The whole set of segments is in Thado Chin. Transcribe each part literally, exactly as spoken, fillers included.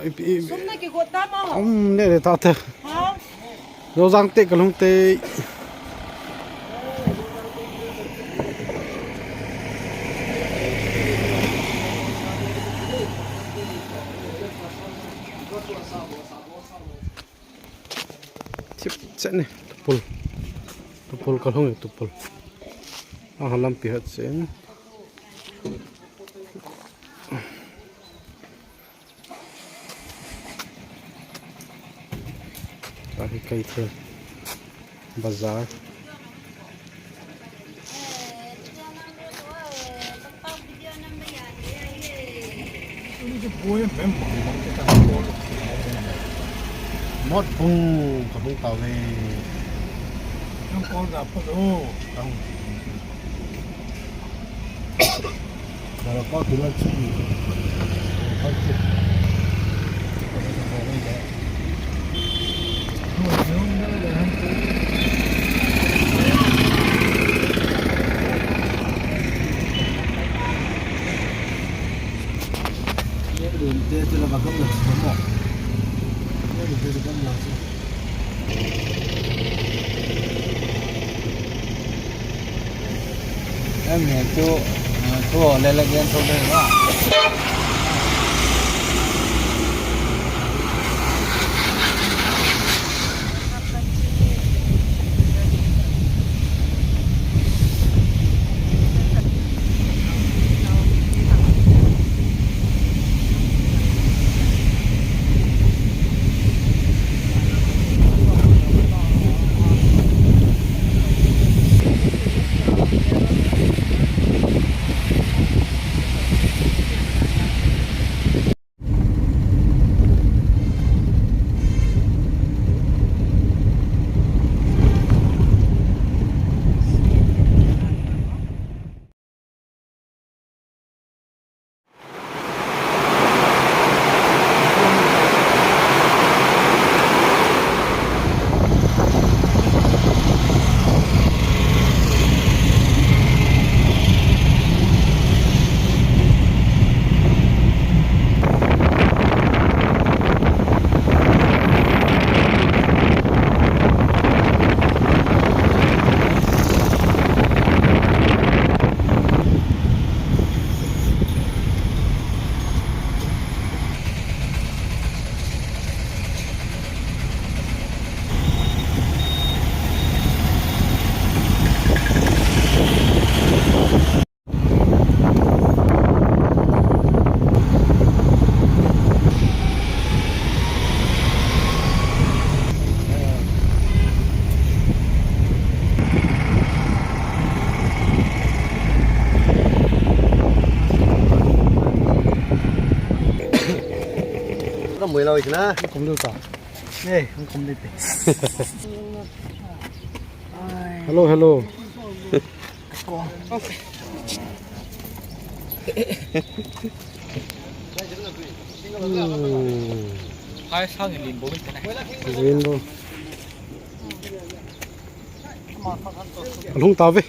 Sum na kigot ta mo? Um, ne le ta te. Ha? Jojang te kalhung te. Chip, chip ne. Tupul. Tupul kalhung e, tupul. Aha lampi hat sen. Tahi Keithelbazar. Mot bung ka bung tau ve. Ang kol da pa do. Ang. Em ne tu, tu le le gen tu le na. Ka mui lau isina. Kum lu ta. Ei, kum lu te. Hello, hello. Hai sang limbo ni tena. Limbo. Alhung ta ve.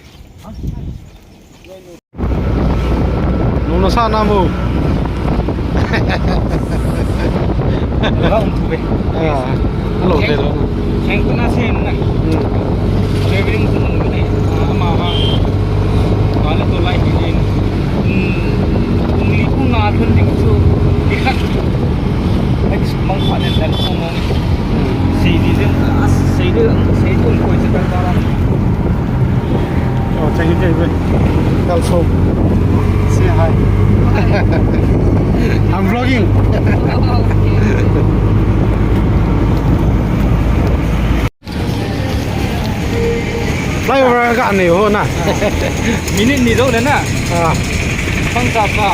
Nung nasa na mo. Wala, um, tube. Ah, hello, hello. Siyang ko na sin na. Hmm. Traveling ko nung ni. Ah, ama ha. Wala to lai ni. Hmm. Kung li ko nga thun ding chu. Di khat. Ai, mang pa nen dan ko mo. Hmm. Sei di den. Ah, sei di. Sei ko ko se dan dan. Oh, thank you, thank you. Tell so. Say hi. I'm vlogging. Flyover ka ani ho na. Minute ni jo le na. Ah. Pang sa pa.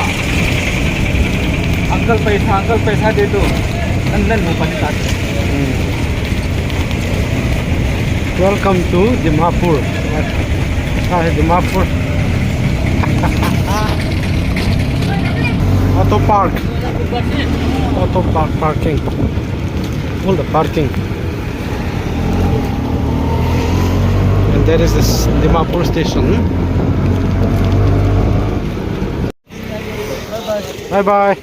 Uncle paisa, uncle paisa de tu. Nan nan ho pa ni ta. Hmm. Welcome to Dimapur. Ah, Dimapur. Auto park. Auto park parking. All the parking. And there is this Dimapur station. Bye bye.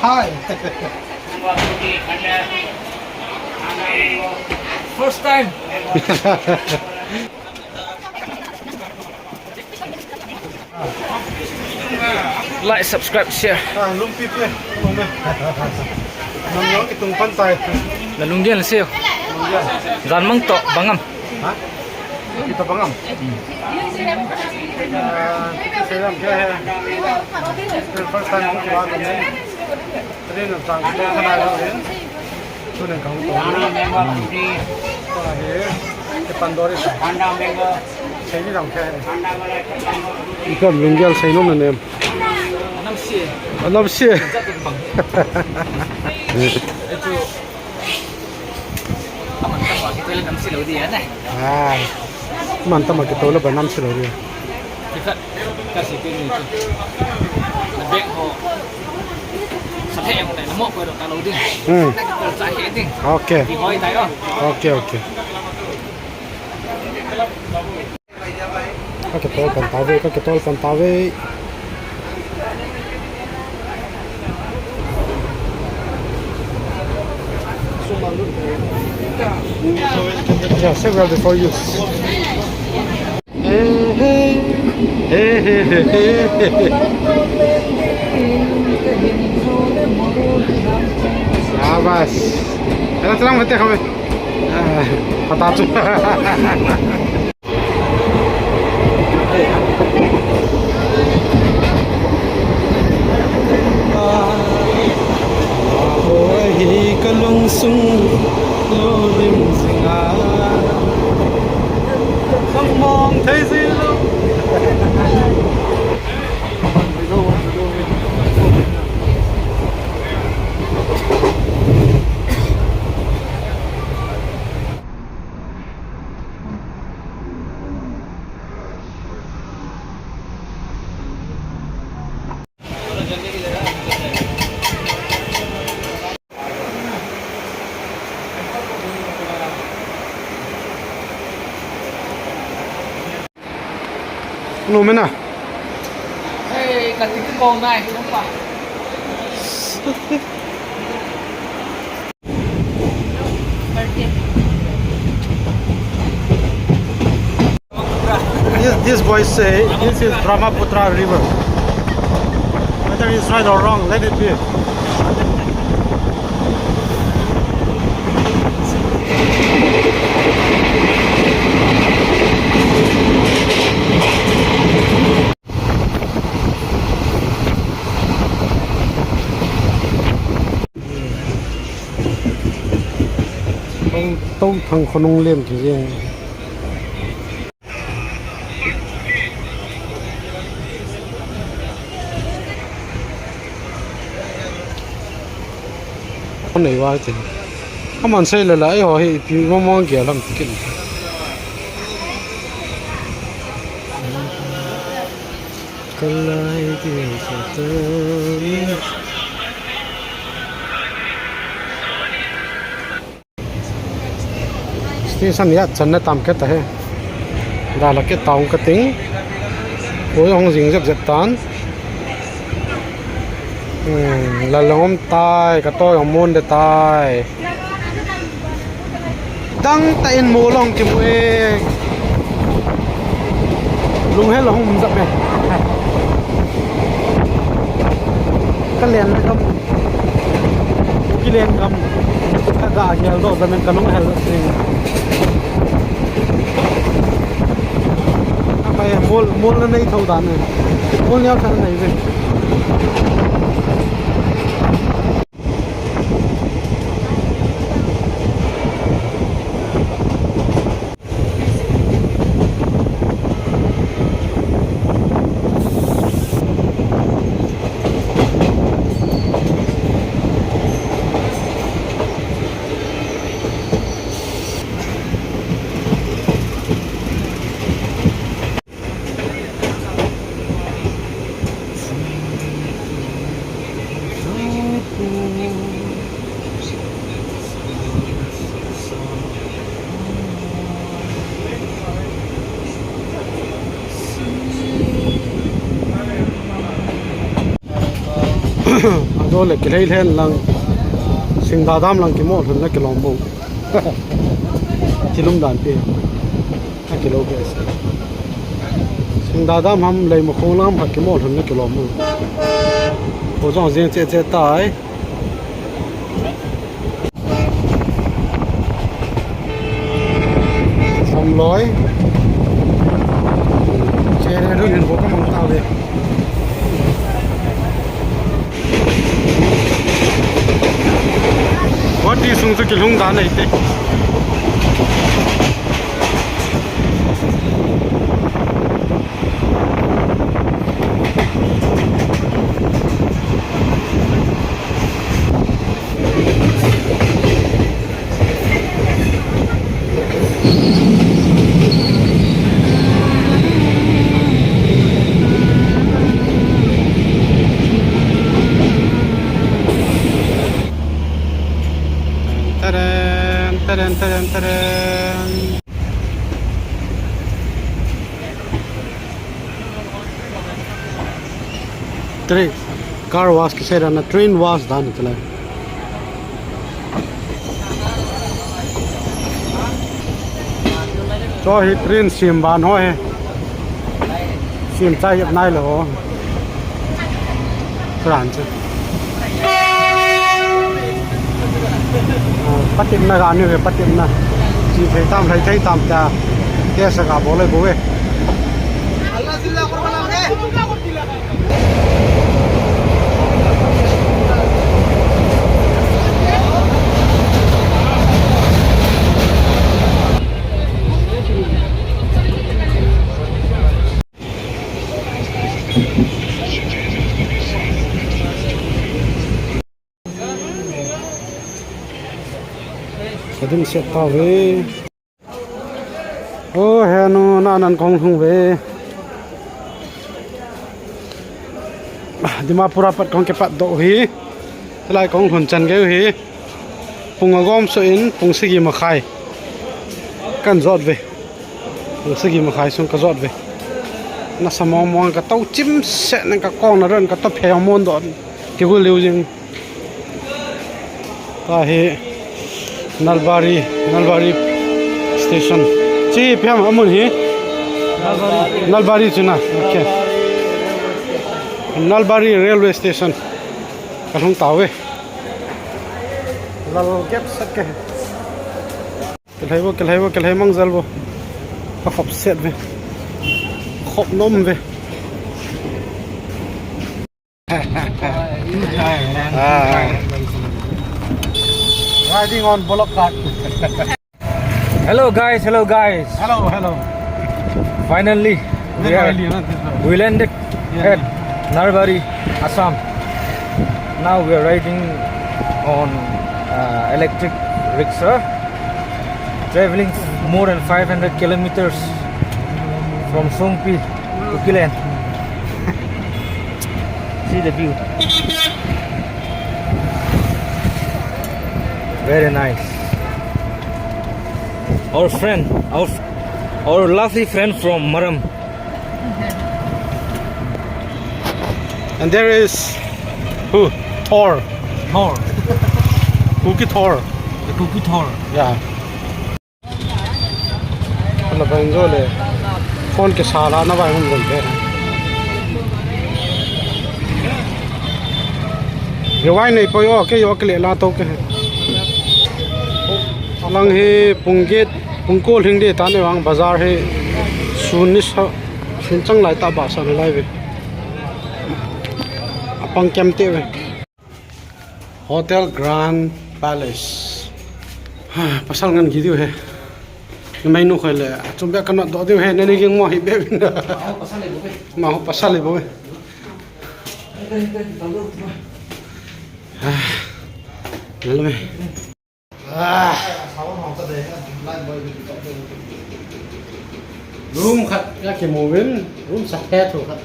Hi. First time. Like, subscribe, share. Ah, lungpi pe. Lungpi. Nam yong kitung pan tai. Na lunggel seo. Lunggel. Jan mang to bangam. Ha? Kita bangam. Ah, kita selam ke hai. First time hung kiwa ni. Train na tang ko khana lo hin. Tunin kahung to. Ko hi. Ke pandori sa. Seini dang ke. Ikan lunggel seinom na nem. Anam si. Anam si. Jat bang. Itu. Aman tama kitoh le nam si lo di ya na. Ah. Aman tama kitoh le ba nam si lo di. Kikhat, kasi kini tu. Na bek ho. Sa the mo tai na mo ko ro ta lo di. Hmm. Na ko sa he di. Okay. Di hoi tai o. Okay, okay. Ka kitol pan tave, ka kitol pan tave. Yeah, several before you. Hey, hey. Hey, hey, hey, hey. Shabas. Ela terang mate kami. Ah, patah tu. Hi ka lungsung lo lim zinga. Khang mong thei zi lo. Numei na. Hey, ka tik ko nai, numpa. This, this boy say this is Brahmaputra River. Whether it's right or wrong, let it be. Tong, Tongthang khonung lem kiti. Kon nei vai te. Aman sei le la, eiho hi ipi mong mong gel ham ti kit. Kalai ti sa ta. Station ya channa tam ke ta he. Da la ke taung ka ting. Oi hong jing jep jep tan. Hmm, la long om tai, ka to hong mon de tai. Dang ta in mo long ki mo e. Lung he long um jep me. Ka len ka Kilen kam ka ga hial do, zaman ka nung hel sing. Apa ya, mol, mol na nei thau dan ne. Mol ni au sa nei ve. Chule kilhei lhen lang, Singda Dam lang kimo lhun na kilom mo. Thilum dan pi. A kilo ke. Singda Dam ham Leimakhong lam ha kimo lhun na kilom mo. Ko jong jeng che che tai. Samloi. Chere ru hin bo ka mang ta ve. Guwahati sung chu kilhung dan nei te. Tadam, tadam, tadam, tadam. Train, car wash kisei dan a, train wash dan kala. Cho hi train sim ban ho he. Sim chai yap nai lo ho. Tran chu. Patepna ga ni ve, patepna. Chi thei tam, thei thei tam ta. Te sa ga bol le bo ve. Ka ding set ta ve. O, he nu, na nan kong hung ve. Dimapur a pat kong ke pat do hi. Lai kong hun chan ge hi. Pung agom so in, pung sigi makhai. Kan jot ve. Pung sigi makhai sung ka jot ve. Na sa mong mong ka tau chim se nan ka kong na ron ka to phe mong do. Ti gu liu jing. Ta hi Nalbari, Nalbari station. Chi piam amun hi? Nalbari china. Okay. Nalbari railway station. Ka lhung tau ve. Lal gap sak ke. Kilhai bo, kilhai bo, kilhai mang jal bo. Ka khop set ve. Khop nom ve. Ah. Riding on bullock cart. Hello guys, hello guys. Hello, hello. Finally, we are, Finally, not this one. We landed Yeah. at Nalbari, Assam. Now we are riding on uh, electric rickshaw, traveling more than five hundred kilometers from Songpi to Kilen. See the view. Very nice. Our friend, our, our lovely friend from Maram. And there is who? Thor. Thor. Kuki Thor. The Kuki Thor. Yeah. Ala bang jo le. Phone ke sala na bai hum gon pe. Ye wai nei poi o, ke yo ke le la to ke. Alang hi pung get, pung ko hling de ta ne wang bazar hi sun ni sa, sun chang lai ta ba sa lai ve. Apang kem te ve. Hotel Grand Palace. Ha, pasal ngan ki diu he. Mai nu khoi le, chum be ka not do diu he, ne ne ging mo hi be bin. Ma ho pasal le bo be. Ma ho pasal le bo be. Ah. Lalo me. Ah. Room khat ya ke mo win, room sa he thu khat.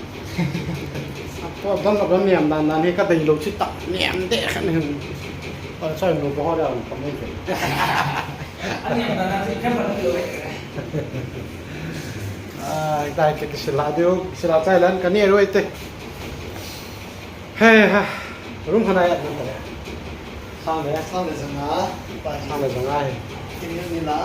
Ko dam la dam niam dan dan he ka dei lo chi ta niam de khat ne. Pa choi lo ko da ko mo. Ani dan dan si kan ba lo. Ah, dai ke sila diu, sila chai lan ka ni roi te. He ha. Room hana ya nan tare. Sang le. Sang le janga. Sang le janga he. Kimil ni la.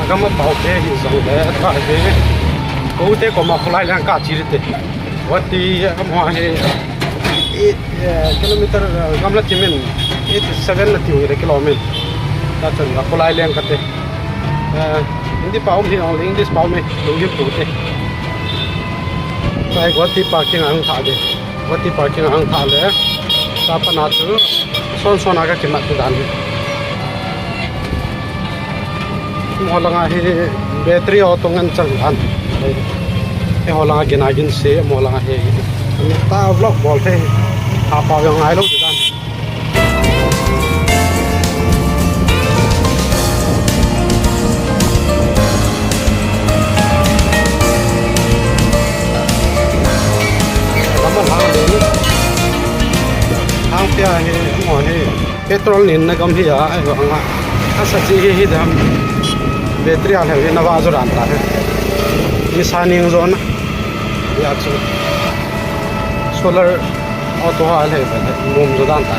Agam a pau te hi jong le, atha hi. Ko te ko ma khulai lang ka chi te. Guwahati amaho hi eight, eh, kilometer, eh, gamla chimin eighty seven na tiu hi le kilometer. Ta chun a khulai lang ka te. Eh, Hindi pau mi ong English pau mi, lunggim pu te. Sai Guwahati parking ang tha de. Guwahati parking ang tha le. Sa pa na chu. Son son aga kimat dan. Mo langa hi battery auto ngan chang dan. He ho langa gin a gin se, mo langa hi. Ta vlog bol the. Apa yang ngai lo dan. Hang pia hi, mo hi. Petrol nin na gam hi a, ai vang a. Asa chi hi hi dam. Battery a le na va jo ran ta he. Ni sa ning jo na. Ya chu. Solar auto a le ba le mum jo dan ta.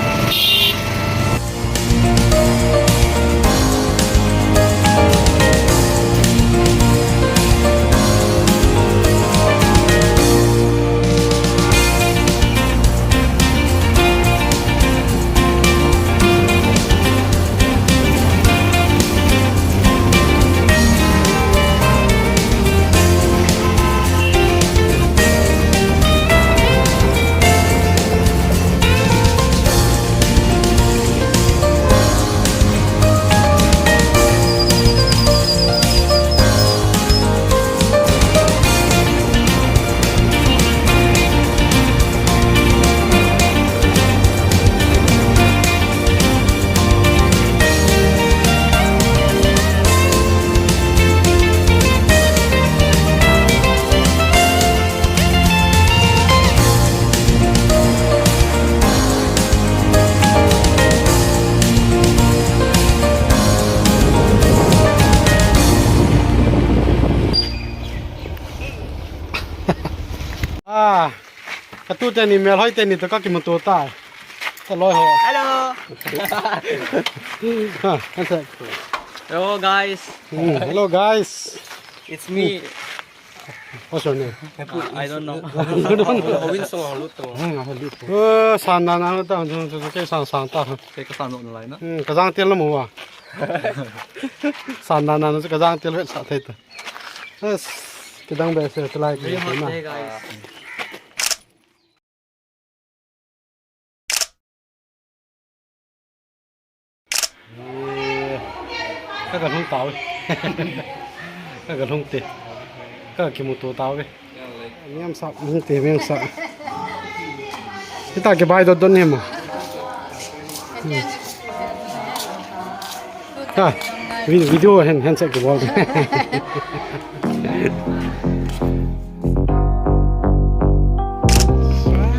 Ah, katu teni melhoi teni to ka kimuto ta. Ka loi ho. Hello. Ha, kan sa. Hello, guys. Hmm, hello, guys. It's me. What's your name? Uh, I don't know. Owin Song Haluto. Hmm, Haluto. Oh, sana na ta, ta, ta, ta, sana, sana ta. Kei ka sana online na. Hmm, ka jang tel na mo wa. Sana na, ka jang tel ve sa thei ta. Yes, kidang behseh, tulai very hot day, guys. Ka ka lhung tau. Ka ka lhung te. Ka kimuto tau ve. Miam sa, hung te, miam sa. Kita ke bai dot don ni ma. Hmm. Ha, vi-, video hen, hen se ke bol.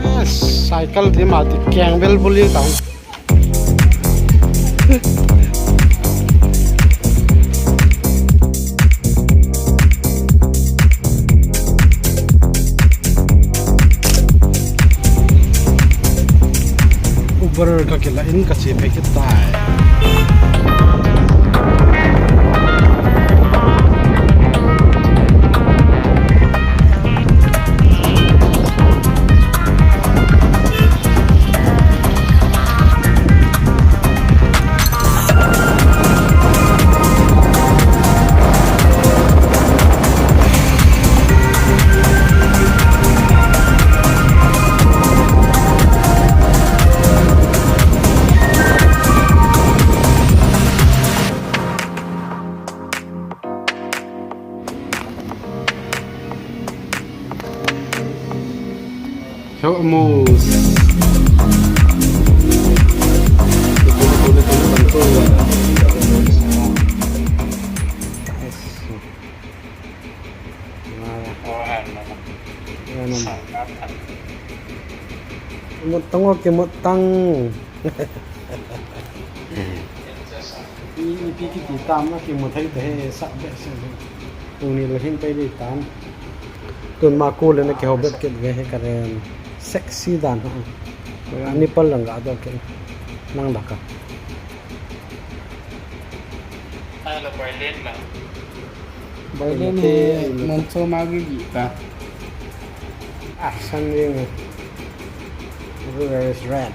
Ah, cycle di ma di keng bel buli tau. Uber ka kila in ka che phei kit tai. Help moves. Kimut tang o, kimut tang. Ipi kiti tam a kimu thei te he, sah behseh. Tuni le hin pei dei tan. Tun ma ku le na kihou bep kit ve he, ka ren sexy dan ha. Ani pal lang ga do ke. Nang da ka. Ai la pai len la. Bai len he, mon cho ma gi gi ta. Action ring. Everywhere is red.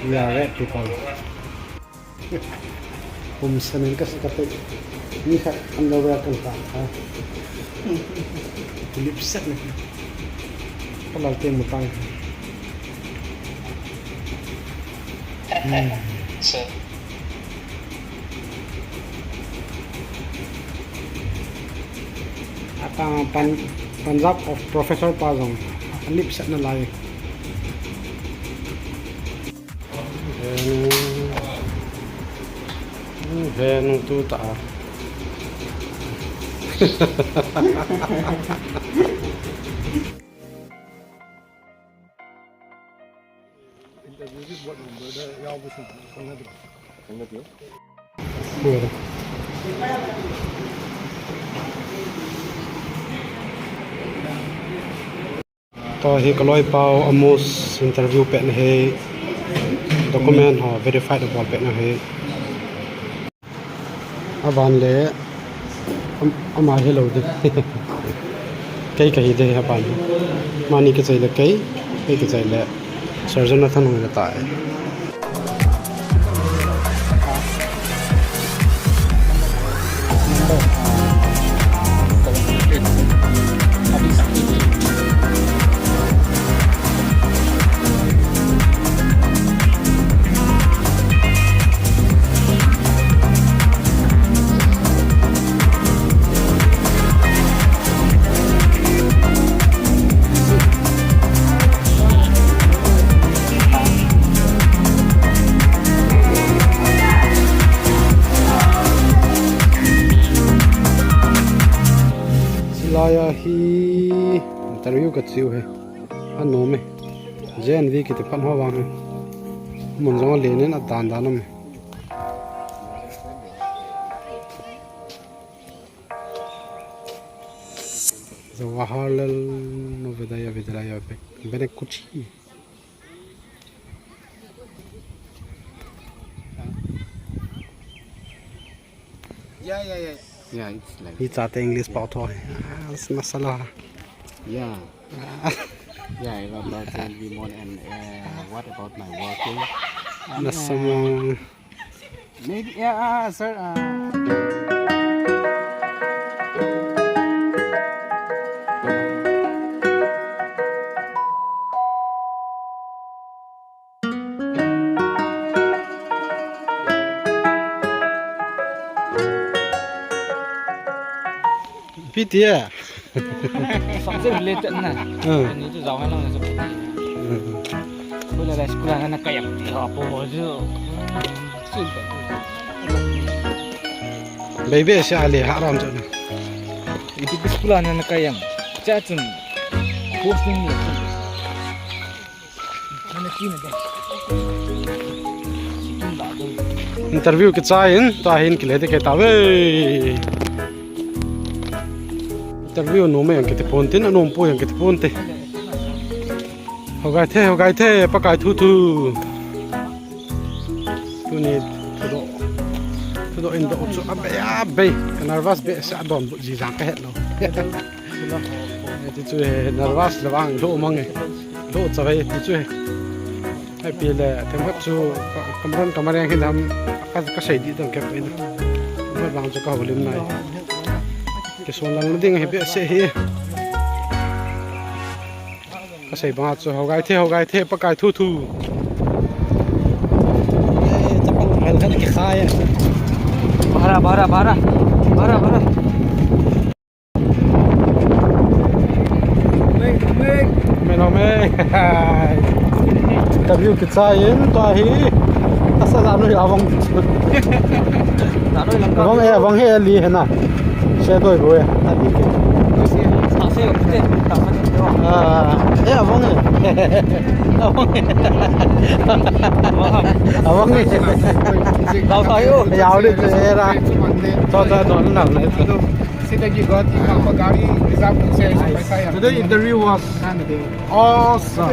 We are red people. Kum sanin ka sa ka pe. Ni khat underwear kan ta. Ha. Lip set ni. Palal te mutang. Hmm. Apa pan, Punjab of Professor pa jong lip set na lai. Venu, venu tu ta. Tua hi ka loipau Amos interview pet na hi, document ho verified a bol pet na hi. Aban le, am-, ama hi lo de. Kei ka hi de aban. Mani kichai le kei, kei kichai le Sir Jonathan hung le tai. Silai a hi interview ka chiu he. Anom e. J N V kiti pan ho vang he. Mun jong a lenin a dan dan um e. Jawaharlal Navodaya Vidyalaya, Be-, Benekuchi. Yeah, yeah, yeah. Yeah, it's like. Hi chate English pao tho. Ah, masala. Yeah. Ah. Yeah, I love that. Will be more and, uh, what about my working? And, uh, Nasamang. Maybe, yeah, ah, sir, ah. Ipi ti e? Subject related na. Hmm. Ani chu jao ngai lang na chu. Hmm. Koi la la school a na kai am ti ho po ho chu. Baby se ale ha ram chu. Ipi school a na kai am. Cha chun. Posting le. Interview kichai in, tua hin kile te kei tave. Interview nom e jong kiti ponte, anom pu jong kiti ponte. Hogai the, hogai the, Pakai thu thu. Tuni thudoh, thudoh in doh chu abei abei. Ka nervous behseh a donbut ji jang ka het lou. Ti chu he, nervous le vang lou mang e. Lou chavei ti chu he. Hei pi le, themkhat chu ka, ka maran ka mareng hin ham, ka, ka sei di dong kep ina. Themkhat vang chu ka houlim nai. Kison lang ding he behseh hi. Ka sei banga chu hogai the, hogai the, Pakai thu thu. Bara, bara, bara. Bara, bara. Mei, mei. Interview kichai in tua hi. Asa la noi avong. Avong e, avong he li he na. Se doi bo e. Ah, eh, abang eh. Abang eh. Abang eh. Kau tahu. Jauh dia tu era. Tahu tahu tahu nak nak. Sida ki Guwahati kalpa gari reserve se paisa ya. Today interview was awesome.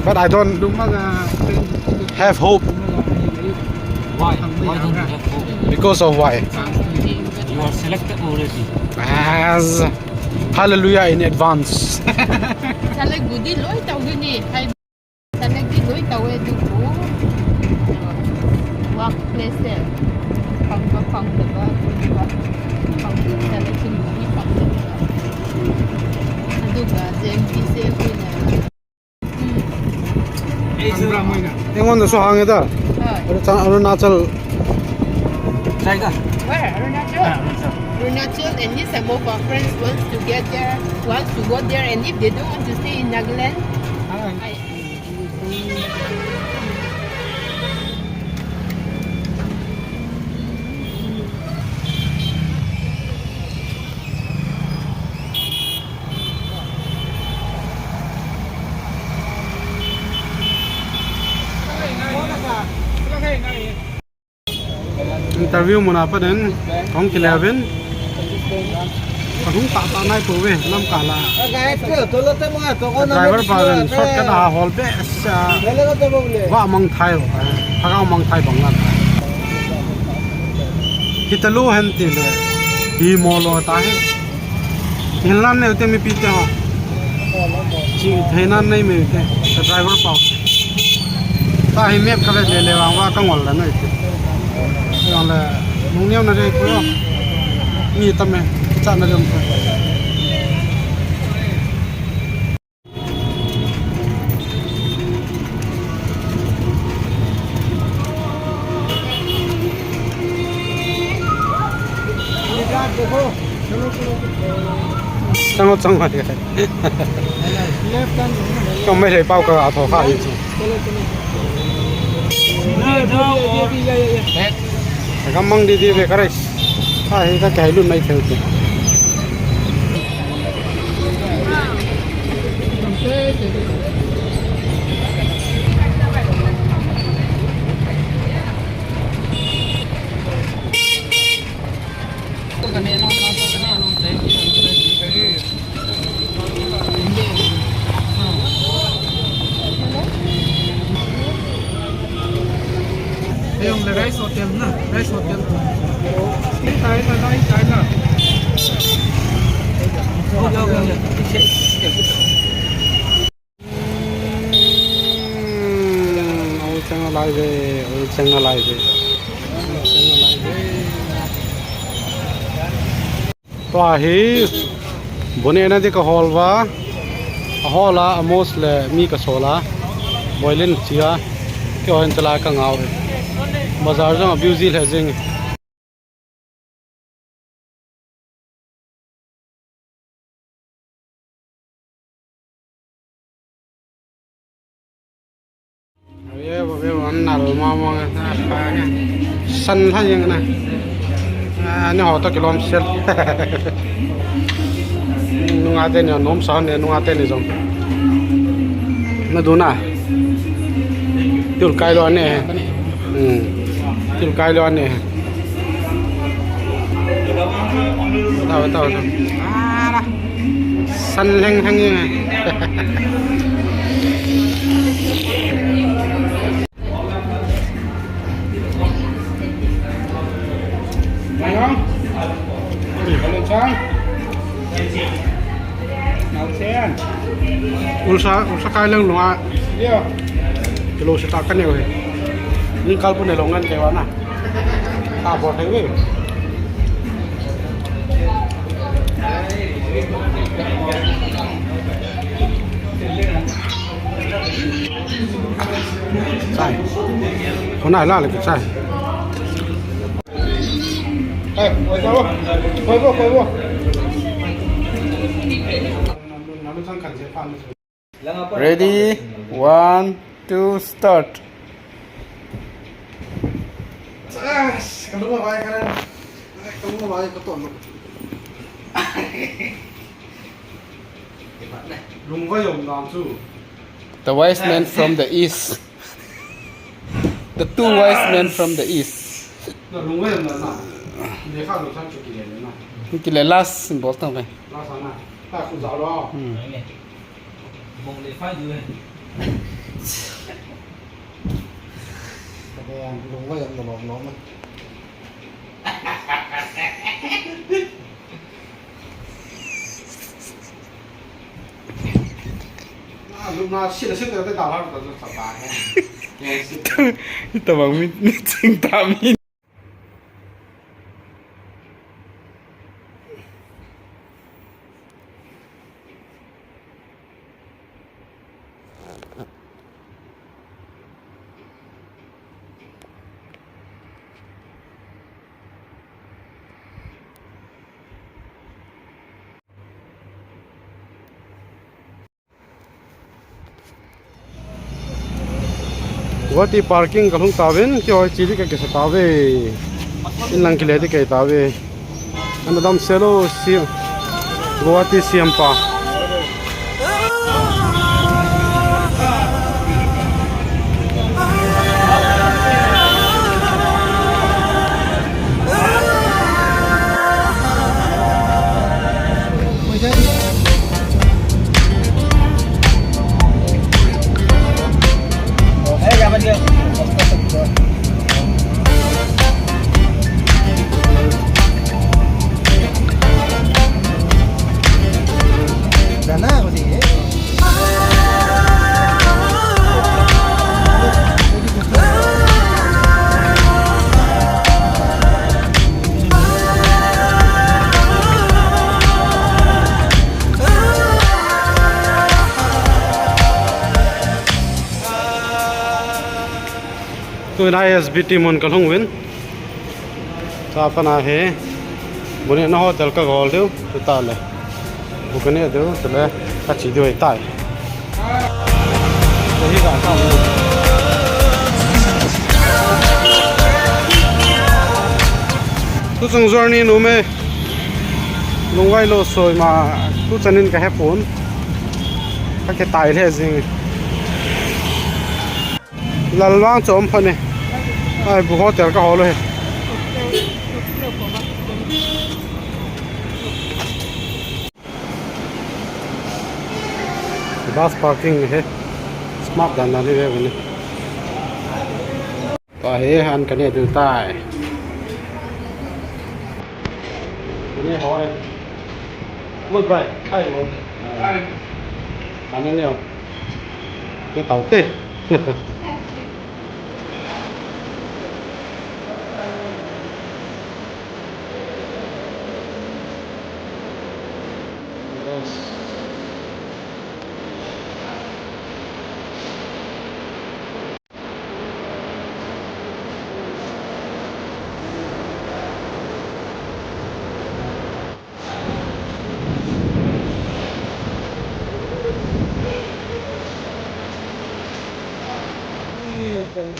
But I don't have hope. Why? Why don't you have hope? Because of why? You are selected already. As hallelujah in advance. Select budi loi tau gini. Hai. Select di loi tau e tu ko. Workplace e. Pang ba pang ba ba. Pang selection budi pang ba. Aduga J M T C ko na. Hmm. Engon na so hang da. Hai. Arunachal. Where? Arunachal? Ah, Arunachal. Arunachal, and if some of our friends wants to get there, wants to go there, and if they don't want to stay in Nagaland, I Interview muna pa den, kong kile uvin. Kahung ta ta nai po ve, lam kala. Driver pa den, shortcut a hol be, sa. Va mang thai lo, ha ka mang thai bang la. Kita lo hen ti le, hi mo lo ta he. Hilnan nei u te mipi te ho. Chi theinan nei mi u te. Ka driver pau. Ta hi map ka vet le le vang va ka ngol la nei te. Yang le nung neo na re ko. Ni ta me. Cha na re ko. Chang o, chang o. Ka mai lei pau ka a tho kha hi. Ka mang di di ve ka rai. Ka hi ka kai lut mai theu te. Ayong le rice hotel na, rice hotel. Ni tai na, ni tai na. Okay, okay, okay. Hmm, ol chang a lai ve, ol chang a lai ve. Tua hi, boneh na di ka hol va, a hol a, a mos le mi ka sol a, boilin chia, kei hon chala ka ngau. Bazar jong a busy le jing. San lha jeng na. Ani ho to kilom sel. Nunga teni nom sa ne, nunga teni jong. Na du na. Tul kai lo ne. Hmm. Tul kai lo ne. Tao, tao, tao. Ala. San leng hang yang. Mai hong. Kalau sang. Nau sen. Ulsa, ulsa kai leng lunga. Yo. Kilo sita kan yo he. Ni kal pun ne longan kewa na. Ka bol thei ve. Chai. Khonai la le chai. Eh, koi bo, koi bo, koi bo. Ready, one, two, start. Yes, ka lung a vai ka na. Ka lung a vai ka ton. Lungvai um dan chu. The wise men from the east. The two wise men from the east. Na lungvai um dan na. Lekha lo chan chu kile na. Kile last symbol tang kai. Last na. Ta khu za lo. Hmm. Mong le fai du. Lungvai um lo lo. Tabang mi, mi ching ta mi. Guwahati parking kalhung tauvin, kihoi chili kakisa tauve. Inlang kile ding kahi tauve. Ana damsel o, C M, Guwahati C M pa. Tuna S B T mun kalhung uvin. Chapang ahi. Bu nehna hotel kagol diu, chutah le bu kaneh diu, chule kache diu ahitai. Tuchung journey nume. Lungvai lo soi ma, tuchan in kahepon. Kakitai lheh jing. Lal vang chu um phat e. Ai, bu hotel kahol u ahi. Bus parking ahi. Smart dan dan hi ve ni. Tua hi an kaneh diu tai. Kaneh ho e. Goodbye. Ai, wo. Ai. An neh o. Ke tau te.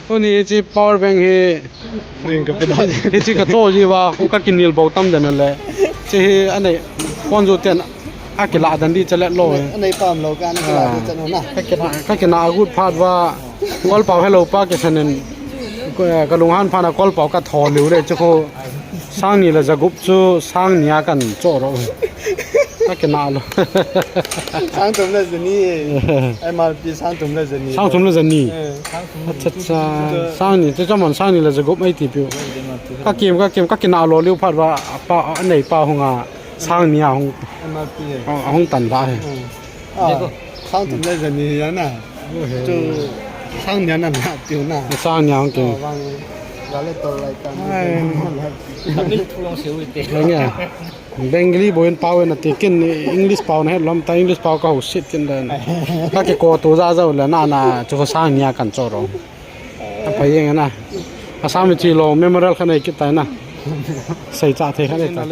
Tuni hiche power bank hi, hiche kachoh jiuva, kakinel bou tam den le. Hiche hi anei, phone joh ten akilah den di chule lou hi. Anei pam lou kan akilah di chule na. Kakina, kakina agut phat uva. Kolpao helou pa kisan in, ko, eh, kalunghan phat na kolpao kathou liu le, chu ko sang ni le jagup chu sang ni a kahin choh ro. Kakina lou. Sang thum le jani. M R P sang thum le jani. Sang thum le jani. Eh, sang thum. Acha, acha. Sang ni, chu chaman sang ni le jagup mai ti piu. Kakim, kakim, kakina lou liu phat uva, pa, anei pa hung a. Sang ni a hung, M R P e. Hung, hung tan da he. Hmm. Ah, sang thum le jani hi na. Oh, he. Chu sang ni a na na tiu na. Sang ni a hung tiu. Oh, vang. Ga le to lai ta. Ai. Tamil thu long seu te. Nge. Bengali bou in pao in ati kin English pao nahet lom ta English pao kahou sit tin den. Kakiko tu ja ja le na na chu sang ni a kahin choh ro. Aphai jeng na. Assam mi chi lo memorial khat nei kit tai na. Sei cha thei khat nei ta.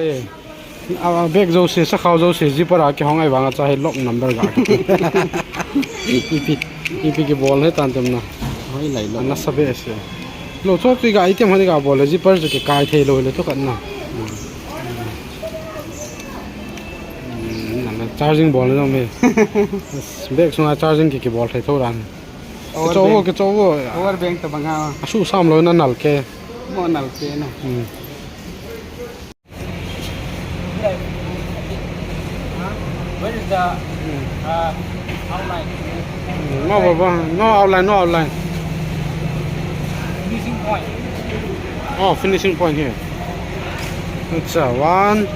A, a bag jouse, sakhao jouse, zipper a kihong ahi vang a cha hi lock number ga. Ipi, ipi kibol he tan tem na. Hoi lai lo. Ana sa be se. Lo chok ti ga item hani ga bol le zipper chu kikai thei lou le thu khat na. Hmm, charging bol na jong ve. Bag sunga charging ki, kibol thei tho dan. Kicho vo, kicho vo. Power bank tabang ha. Asu sam lou na nal ke. Mo nal ke na. Hmm. Where is the, uh, outline? Hmm, no, Baba, no outline, no outline. Finishing point. Oh, finishing point here. It's a one.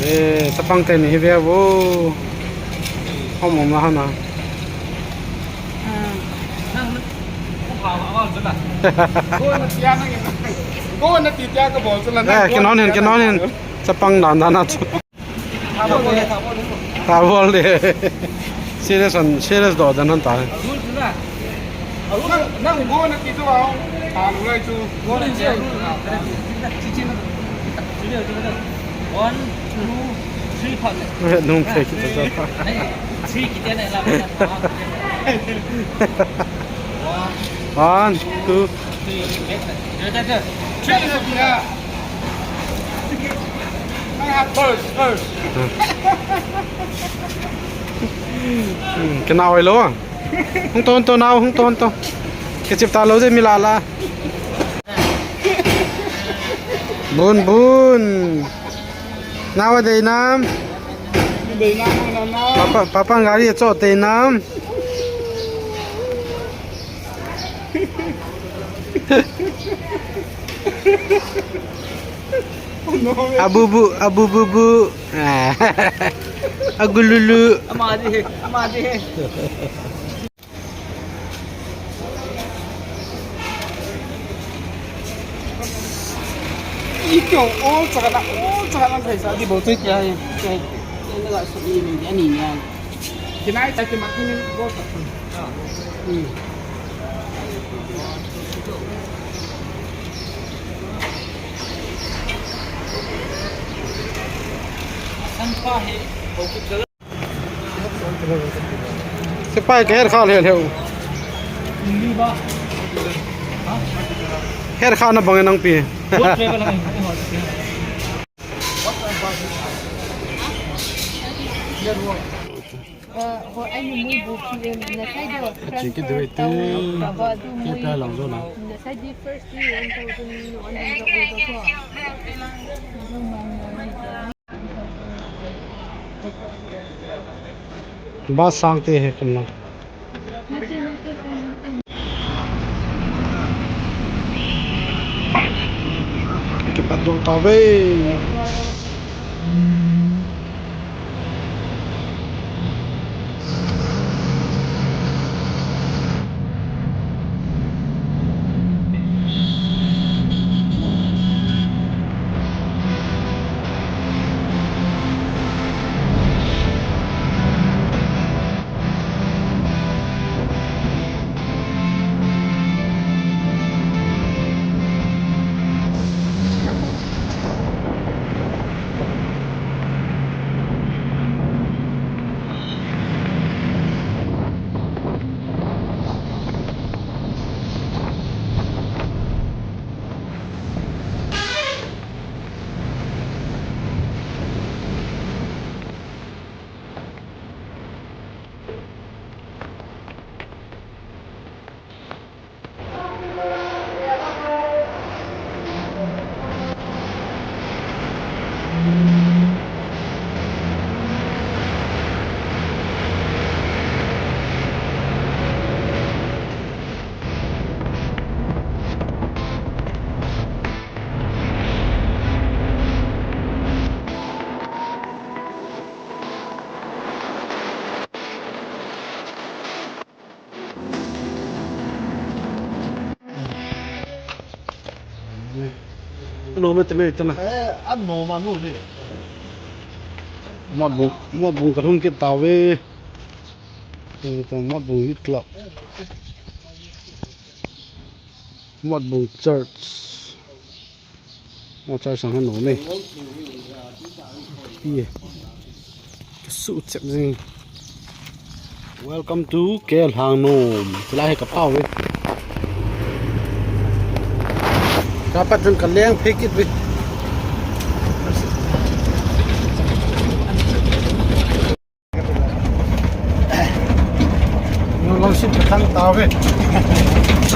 Eh, chapang teni hi ve vo. Hom hom na hana. Eh, kinon hin, kinon hin. Chapang dan dan a chu. Tha bol de. Serious an, serious doh dan han ta. Nang go na ti chu a. Tha lu lai chu. One, two, three, phat le. Nung phei kit ta. Three kit ne la. One, two. Hmm, kina oi lo. Hung to, hung to nao, hung to, hung to. Kichep ta lo de mi la la. Bun, bun. Nao dei nam. Papa, papa gari cho dei nam. Abubu, abububu. Agululu. Ama di he, ama di he. Ito, all chakana, all chakana thei sa di bo tu kya hai. Kya hai. Kya hai. Kya hai. Kinai ta ki makini bo ta. Hmm. Sepai ka her kha le le u. Her kha na bang nang pi. Chiki dui tu. Kita lang zo na. Bus sang te he kum na. Kipat dol ta ve. No me te me te na. Eh, ano ma no le. Mot bung, mot bung ka lhung kit tave. Eh, to mot bung youth club. Mot bung church. Mo chai sang han nom e. Pi e. Ka su chep jing. Welcome to K L Hangnom. Chulai he ka pau e. Kapat chun kaleng phei kit ve. Nu lungset kathang tauve.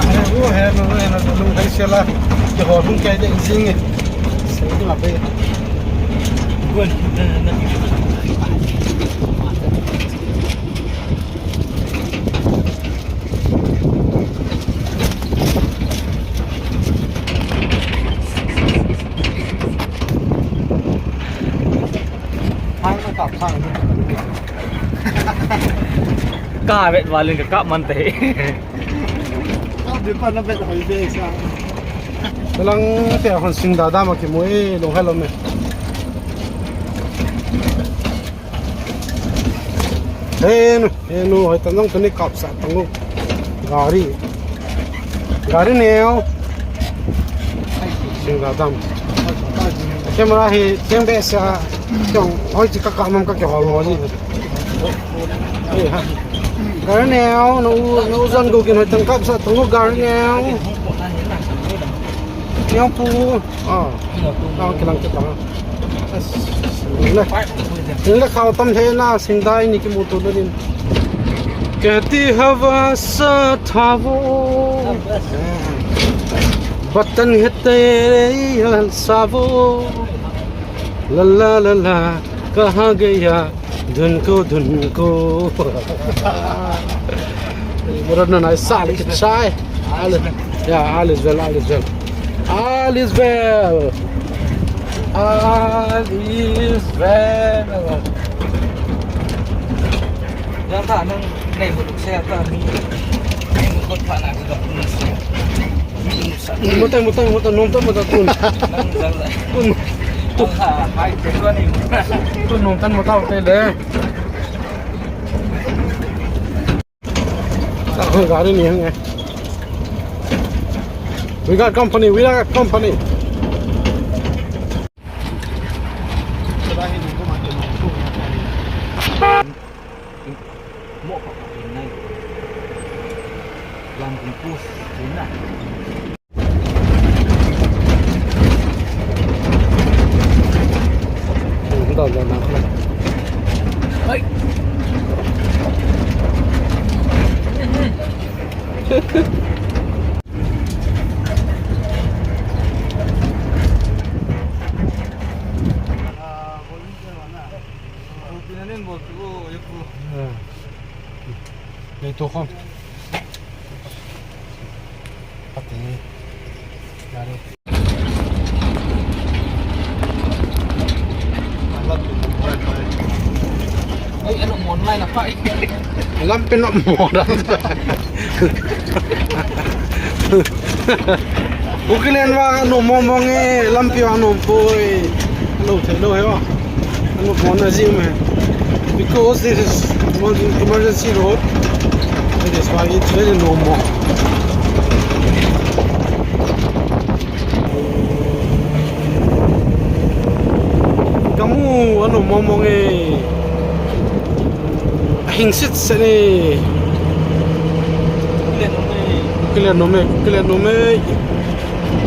He, u he, nu, nu, nu, lunghei sela. Kihol lung kei de jing e. Sei tu ma pe. Gun, na, na, na. Phang na kap phang. Ka vet valin ka kap man te. Kap di pa na vet hoi be sa. Lang te hon sing da da ma ki mo e, long hello me. Henu, henu, hoi ta nong tuni kap sa tangu. Gari. Gari neo. Sing ga dam. Camera hi, tiang be sa, tiang, hoi ti ka ka mam ka ke hol mo ji. Hei ha. Gari neo, no, no zan go kin hoi tang kap sa tangu gari neo. Neo pu. Ah. Lang ke lang ke tang. Le, le khao tam he na, sing dai ni ki mu tu na din. Kehti hava sa tha vo. Batan hete re sa vo. La la la la, kaha gaya, dunko, dunko. Murad na nai sal ki chai. All is, yeah, all is well, all is well. All is well. All is well. Yang ta nang nei mu se ta ni. Nei mu ko pa na ko ni se. Mutai, mutai, mutai, nom tan mutai tun. Tun. Tun. Tun nom tan mutai te le. Gari ni hang e. We got company, we got company. Mo pa pa nai. Lam kum pus, yun na. Ito, ito, ito. Ay! Pinanin bol tu, ya pu. Dito ko. Pati. Yari. Ay, ano mo online na pa? Alam pin mo. Ukilen wa no momong e, lampi wa no poi. Lo thei lo he wa. Ano mo na jim he. Because this is one emergency road, that is why it's very no more. Kamu ano momong e. Hing sit seni. Kile no me, kile no me.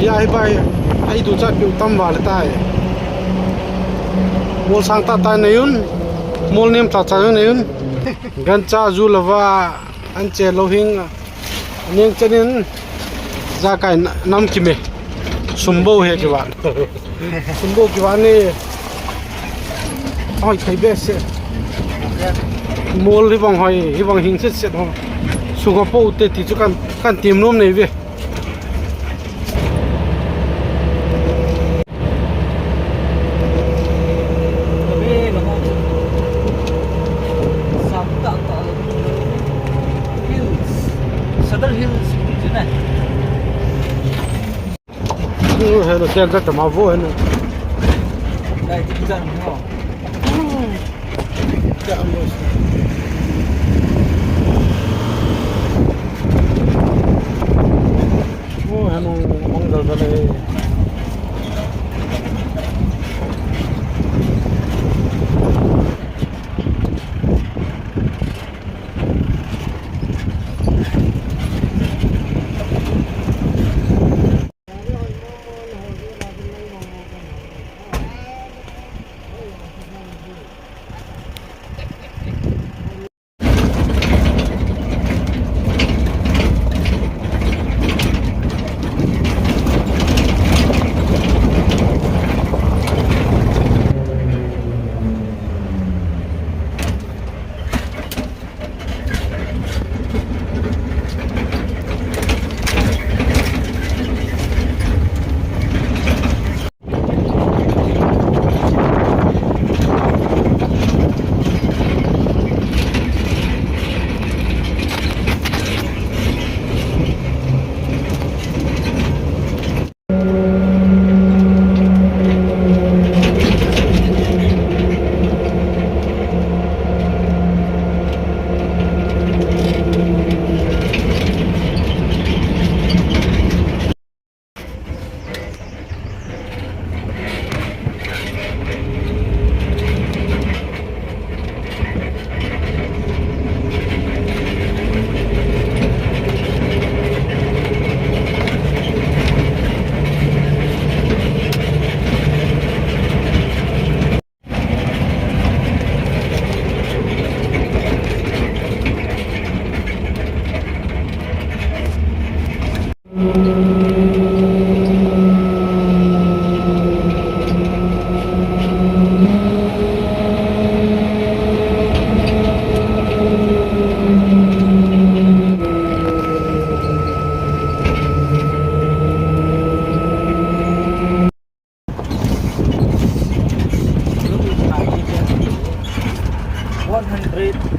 Ya hi bai, ai du cha piu tam va le tai. Mol sang ta ta nei un. Mol nem ta ta nei un. Gancha ju lava an che lo hing. Ning chenin jakai na-, nam kime. Sumbo he kiva. Sumbo kiva ni. Hoi, thei be se. Mol hi bang hoi, hi bang hing set set ho. Suga po te ti chu kan, kan tim nom nei ve. Hills, Sadar Hills, hello, sel ka tama vo, hello. Oh, hello, mong dal dal e. One hundred